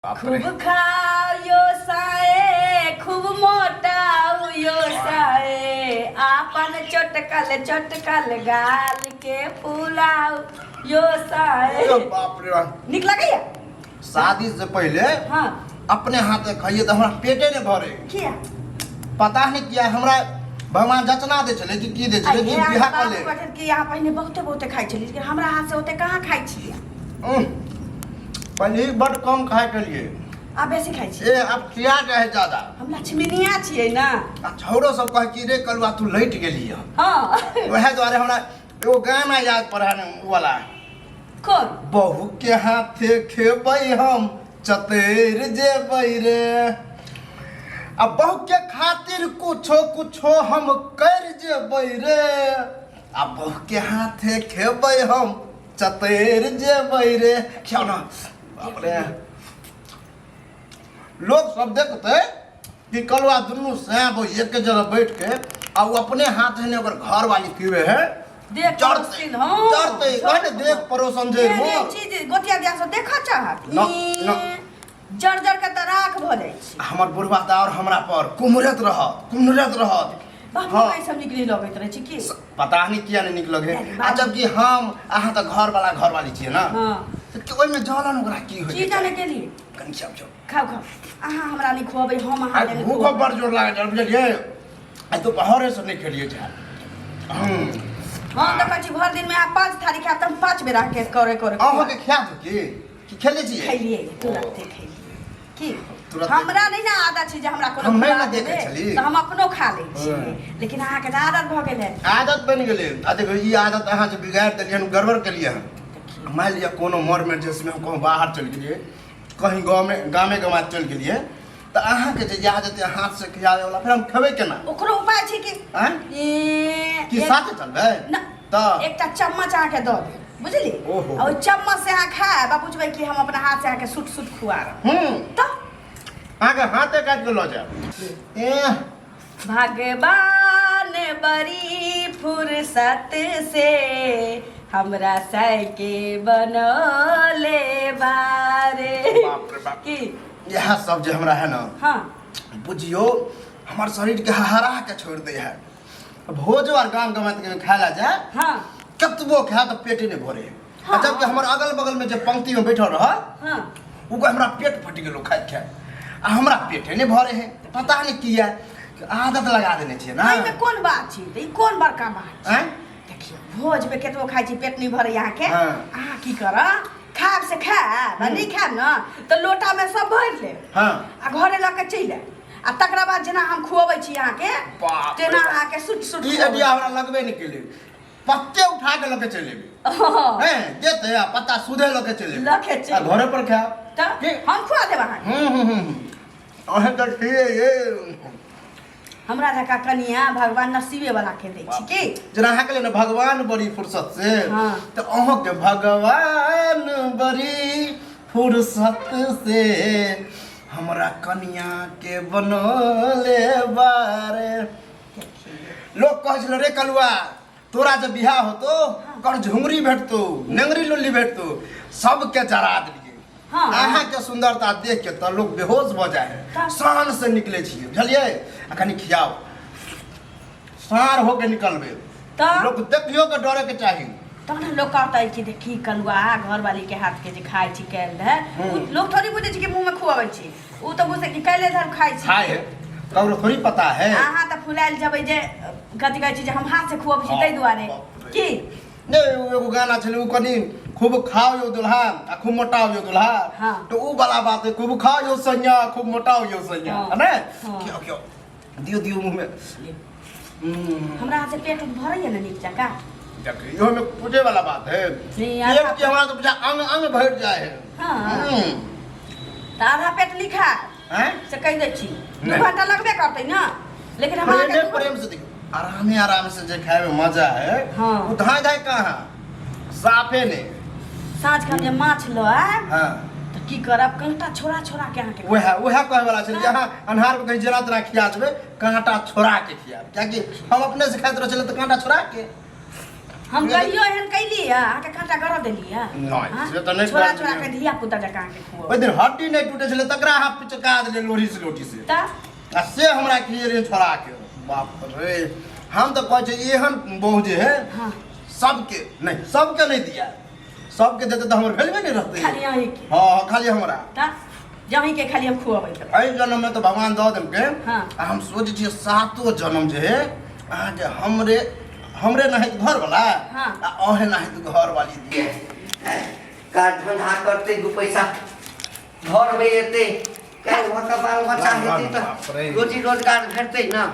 बाप रे। खूब खाओ साए, खूब मोटाओ यो साए, आपन चटकल चटकल गाल के फुलाओ यो साए। अरे बाप रे बाप। नीक लगैया? शादी से पहले अपने हाथे खाइए तऽ हमरा पेटे नहि भरे। किया? पता नहीं किया हमरा भगवान जचना दै छलै कि की दै छलै कि बियाह कऽ ले। कि अहाँ पहिने बहुते बहुते खाइ छलियै, लेकिन हमरा हाथ से ओते कहाँ खाइ छियै? पनीर बड कम खाइ छलियै। आब बेसी खाइ छियै। ए आब खिया जाइ है ज्यादा। हम लक्ष्मीनिया छियै ने। आ छौड़ो सब कहै कि रे कलुआ तू लैट गेली हँ। वएह दुआरे हमरा एगो गाना याद पड़े है उ वाला। कोन? बहू के हाथे खेबै हम चतैर जेबै रे, आ बहू के खातिर कुछो कुछो हम कर जेबै रे, आ बहू के हाथे खेबै हम चतैर जेबै रे। खियाउ ना। बाप रे, लोग सब देखते कि कलुआ दुनू सैं बो एक जगह बैठ के आ उ अपने हाथ है ओकर घर वाली पीवे है। देख चढ़ते पड़ोसिन, हाँ। चढ़ते कहे ने देख पड़ोसन जे जे मोर। चीज गोतिया दिया से देखऽ चाहत। न, न। ई, जड़ जड़ के तऽ राख भऽ जाइ छै। हमर बुढ़वा तऽ और हमरा पर कुमरैत रहत, कुमरैत रहत। बाप हाँ। रे, सब निक नहीं लगैत रहै छै की? पता नहीं किया नहीं निक लगे। अरे आ बाप। जबकि हम अहाँ तऽ घर वाला घर वाली छियै ना। तऽ ओहिमे जलन ओकरा की होइ की जाने के लिए? कनि खाउ, खाउ। खाउ, खाउ। अहाँ हमरा नहीं खुआबै, हम अहाँ आइ नहीं भूख खुआबै। बड़ जोर लागल छल, बुझलियै? आइ दुपहरे से नहीं खेलियै छै। हम तऽ कहै छी भरि दिनमे अहाँ 5 थारी खायब तऽ हम 5 बेर अहाँके करे करे अहाँके खिया दू की? की खेले छियै? खेलियै, तुरन्ते खेलियै। की? तुरन्ते। हमरा नहि ने आदत छै जे हमरा कोनो हम नहि खुआ ने देखै देबै, छली। तऽ हम अपनो खा लै छियै। लेकिन अहाँके तऽ आदत भऽ गेल है। आदत बनि गेलै। आ देखियौ, ई आदत अहाँ जे बिगाड़ि देलियै हन, गड़बड़ केलियै हन। मानि लिअ कोनो मर इमरजेंसीमे हम कहूँ बाहर चलि गेलियै, कहीं गाँवमे गामे गमात चलि गेलियै, तऽ अहाँके जे याद एतै हाथ से खियाबै वाला, फेर हम खेबै केना? ओकरो उपाय छै कि? आँय? ए, की एक- साथे चलबै? ना। तऽ? एकटा चम्मच अहाँके दऽ देब, बुझली? ओहो। आ ओहि चम्मच से अहाँ खायब आ बुझबै कि हम अपना हाथ से अहाँके सुट सुट खुआ रहल। तऽ? अहाँके हाथे काटि कऽ लऽ जायब। एह। भगवान बड़ी फुर्सत से हमरा सैके बनौले बारे। बाप रे बाप। की? इएह सब जे हमरा है ना, बुझियो हमर शरीर के हरा के छोड़ दे है। भोजो आर गाम गमात के खाय ला जाए, कतबो खाए तो पेटे नहीं भरे। आ जबकि हमर अगल बगल में जे पंक्ति में बैठल रह, उको हमरा पेट फटि गेलो खाइत खाइत, आ हमरा पेटे नहीं भरे है। पता नहीं किया आदत लगा देने छियै ना। एहिमे कोन बात छै? ई कोन बड़का बात छै? आँय? देखियौ, भोज में केतबो खाइ छी पेट नहीं भरे अहाँके। अहाँ की करब, खायब से खायब, आ नहीं खायब ना तऽ लोटा में सब भरि लेब। आ घरे लऽ के चलि आयब। आ तकरा बाद जेना हम खुअबै छी अहाँके, बाप रे तेना बाप। अहाँके सुट सुट ई खुअबै। आइडिया हमरा लगबे नहि केलै। पत्ते उठा के लऽ के चलि एबै। हैं, देतै आ पत्ता सुधे लऽ के चलि एबै। लऽ के चलि आ घरे पर खायब। तऽ की? हम खुआ देब अहाँके। अहें तऽ छियै ये। हमरा जकाँ कनिया भगवान नसीबे वाला के दै छै की? जेना अहाँके लेल ने भगवान बड़ी फुर्सत से, तऽ अहाँके भगवान बड़ी फुर्सत से हमरा कनिया के बनौले बारे। लोग कहै छलै रे कलुआ तोरा जब बियाह होतो कर झुमरी भेटतो, नेंगरी लुल्ली भेटतो, सबके जरा देलियै। अहाँके सुंदरता देख के तऽ लोग बेहोश भऽ जाइ है, शान से निकले छियै, बुझलियै? आ कनि खियाउ, सार होके निकलबै, तऽ? लोग देखियो के डरे के चाही। तहन लोग कहतै कि देखी कलुआ घरवाली के हाथ के जे खाइ छी कैल धर, उ लोग थोड़ी बुझै छै कि मुँह में खुआबै छी, उ तऽ बुझतै कि कैले धर खाइ छी। खाइ है, ककरो थोड़ी पता है। अहाँ तऽ फुलायल जेबै जे कथी कहै छी जे हम हाथ से खुआबै छी ताहि दुआरे। बाप रे। की? नहि, उ एगो गाना छलै, उ कनि खूब खाओ यौ दुल्हा आ खूब मोटाओ यौ दुल्हा। तऽ उ वाला बात है, खूब खाओ यौ सैया, खूब मोटाओ यौ सैया। है ने? खियाउ, खियाउ। दियौ, दियौ मुँह में। हमरा हाथ से पेट भरैया ने नीक जकाँ? देखियौ, इहो में पूजे वाला बात है। नहीं, पेट आधा के हमरा तो बुझा अंग अंग भरि जाए है। तऽ आधा पेट लिखा। हैं? से कहि दै छी। 2 नहीं। घंटा लगबे करतै ना। लेकिन हमरा प्रेमे अहाँके दू प्रेम से देखियौ, आरामे आराम से जे खाय में मजा है, वो धाय धाय कहाँ? साफे नहीं। साँझ के हम जे माछ लऽ आयब, तऽ की करब, काँटा छोड़ा छोड़ा के अहाँके वएह कहै वाला छलै जे अहाँ अन्हार में कहीं जेना तेना खिया देबै, काँटा छोड़ा के खियाब, कियाकि हम अपने से खाइत रहै छलियै तऽ काँटा छोड़ा के। हम कहियो एहन कैली है अहाँके कांटा गड़ा देली है नहि, हाँ? से तऽ नहि छोड़ा गड़ा छोड़ा देलियै। के धिया पुता जकाँ अहाँके खुआउ ओहि दिन हड्डी नहि टूटे छलै तकरा अहाँ पिचका देलियै लोढ़ी से लोटी से तऽ आ से हमरा खिए रहे छोड़ा के बाप रे हम तऽ कहै छियै एहन बहु जे है हाँ सबके नहि सबके नहि दिया सबके देते तऽ हमर भेलबे नहि रहतै खाली अहींके हाँ हाँ खाली हमरा तऽ जहींके खाली हम खुअबै तऽ एहि जन्ममे तऽ भगवान दऽ देलकै हाँ। आ हम सोचै छियै सातो जन्म जे है अहाँके हमरे हमरे नहाइत घरवला हाँ। आ अहें नहाइत घरवाली दिए काज धंधा करतै दू पैसा घरमे एतै काल्हि भऽ कऽ बाल बच्चा हेतै बाप रे। तऽ रोजी रोजगार भेटतै ने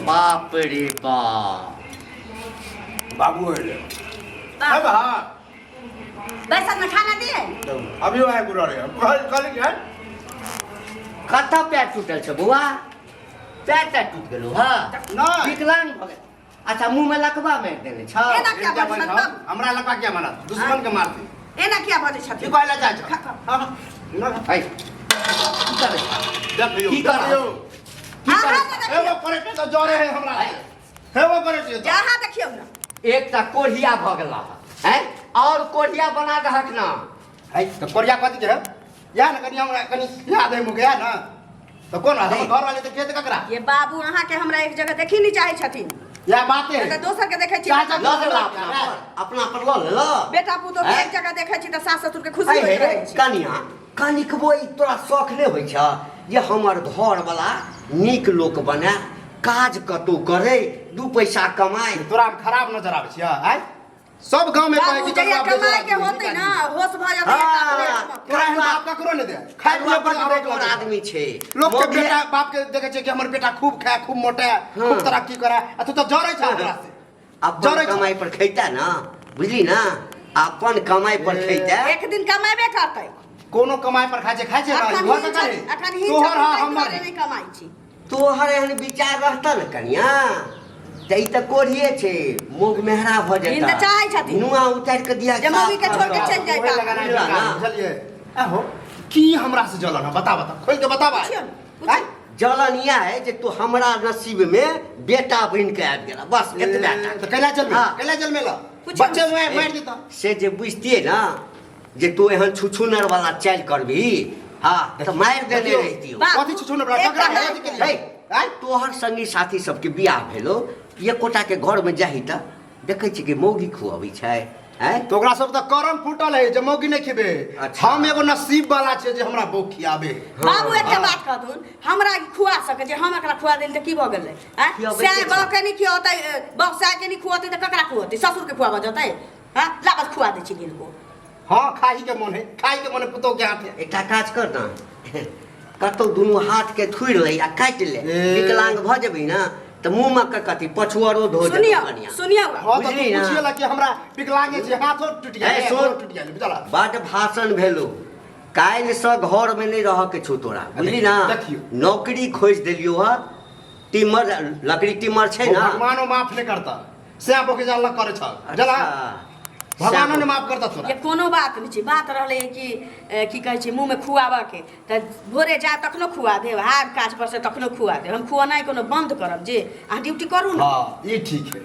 बाप रे बाप बाबू अयलै अब हाँ बैसल में खाना दिए अभी वह गुरु रे कहल कहल कि है कतऽ पैर टूटल छै बौआ पैर तैर टूटि गेलौ हँ नहीं विकलांग भऽ गेल अच्छा मुँह में लकवा मारि देने छौ एना किया बजै छथि बाबू? हमरा लकवा किया मारत दुश्मन के मारती एना किया बजै की छथिन कहला जाइ छौ खा, खा। हाँ, ना है की करै देखियौ की कर देखियौ की अहाँ करै तऽ हेबो देखियौ करै छै तऽ जरे है हमरा हेबो करै छै तऽ अहाँ देखियौ ने एकटा कोढ़िया भऽ गेला हैं और कोढ़िया बना दहक ना है तऽ कोरिया कथी के है या ने कनि हमरा कनि याद है मुके या ने तऽ कोन हमर घर वाले तऽ खेत ककरा ये बाबू अहाँके हमरा एक जगह देखी नहीं चाहे छथिन या बाते है तऽ दोसर के देखै छी चाचा लऽ लेला अपना पर अपना पर लऽ लेला बेटा पुतोह के हैं? एक जगह देखै छी तऽ सास ससुर के खुशी अरे होइत रहै छै कनिया कनिकबो ई तोरा शौख नहि होइ छ जे हमर घरवला नीक लोक बने काज कतौ करे दू पैसा कमाए तोरा हम खराब नजर आबै छियै आय सब गांव में कहै बाबू कि जहिया चलू आब कमाए के बेजोड़ होतै आदमी ना होश भऽ जेतै हाँ। तोरा एहन बाप ककरो नहि दे खाय पिए पर बड़ रोक लगे आदमी छै लोक के मौगी- बेटा बाप के देखै छै कि हमर बेटा खूब खाए खूब मोटाए खूब तरक्की करे आ तू तऽ जरै छ हमरा से अपन जरै छ। कमाई पर खैता ना बुझली ना अपन कमाई पर खैता एक दिन कमेबे करतै कोनो कमाई पर खाय छै खाय छै ना, अखन घर ही के करे छथिन अखन ही तोहर छथिन हाँ ताहि हमर दुआरे नहि कमाइ छी तोहर एहन विचार रहता ने कनिया तऽ ई तऽ कोढ़िए छै मोग मेहरा भऽ ई जेता तऽ चाहै छथिन। नुआ उतारि कऽ दिया जे मौगी के छोड़ के चलि जाय ओहे लगाना बुझला ना? बुझलियै आहो की हमरा से जलन है बता बता खोल के बता पुछियौ ने, पुछियौ। आँय? जलन इएह है जे तू हमरा नसीब में बेटा बनि के आबि गेला बस एतबे टा तऽ कैला जलमे हाँ। कैला जलमे ला पुछियौ। बच्चे में मारि देता से जे बुझतियै ना जे तू एहन छुछुनर वाला चालि करबही हाँ तऽ मारि देने देखियौ। रहितियौ बाप, कथी छुछुनर वाला? एकटा ककरा बात- कथी केलियै? हे, आँय? तोहर संगी साथी सबके बियाह भेलो एकोटा के घरमे जाही तऽ देखै छी कि मौगी खुअबै छै आँय तऽ ओकरा सब तऽ करम फूटल है जे मौगी नहि खेबे अच्छा। हम एगो नसीब वाला छै जे हमरा बहू खियाबे बाबू एकटा बात कहथुन हमरा खुआ सकै छै हम एकरा खुआ देली तऽ की भऽ गेलै आँय खियाबै के सएह छै। बाबके नहि खियौतै बाप सएहके नहि खुअतै तऽ ककरा खुअतै ससुरके खुआबऽ जेतै हँ ला बस खुआ दै छी हिनको हाँ खाही के मन है खाही के मन है पुतोह के हाथ है एकटा काज कर ना कतौ दुनू हाथ के थुड़ि ले आ काटि ले ए। विकलांग भऽ जेबही ना तऽ मुँह मे के कथी पछुअरो धो जेतौ सुनियौ कनिया सुनियौ हाँ तो तू बुझली ना? पूछिए ला कि हमरा विकलांगे छै हाथो टूटि गेल ए, सुन। गोड़ो टूटि गेल बुझला बड भाषण भेलो काल्हिसँ घरमे नहि रहऽके छौ तोरा बुझली ना देखियौ। नौकरी खोजि देलियौ हँ टिमर लकड़ी टिमर छै ना भगवानो माफ नहि करता सएह बोके जा अलग करे छ जला भगवानो ने माफ करता तोरा ये कोनो बात नहि छै बात रहलै कि की कहै छै मुँहमे खुआबऽके तऽ भोरे जा तखनो खुआ देब आब काज पर से तखनो खुआ देब हम खुआनाइ कोनो बंद करब जे अहाँ ड्यूटी करू ने हाँ ई ठीक है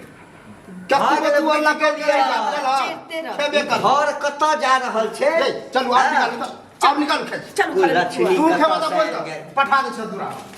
कतबो तू अल्लाह के लिए चिढ़ते रह। खेबे कर घर कतऽ जा रहल छै चलू आब निकालू आब निकालू खेत चलू लक्ष्मी तू खेबा तऽ कतऽ बोल से तऽ पठा दे छ दूरा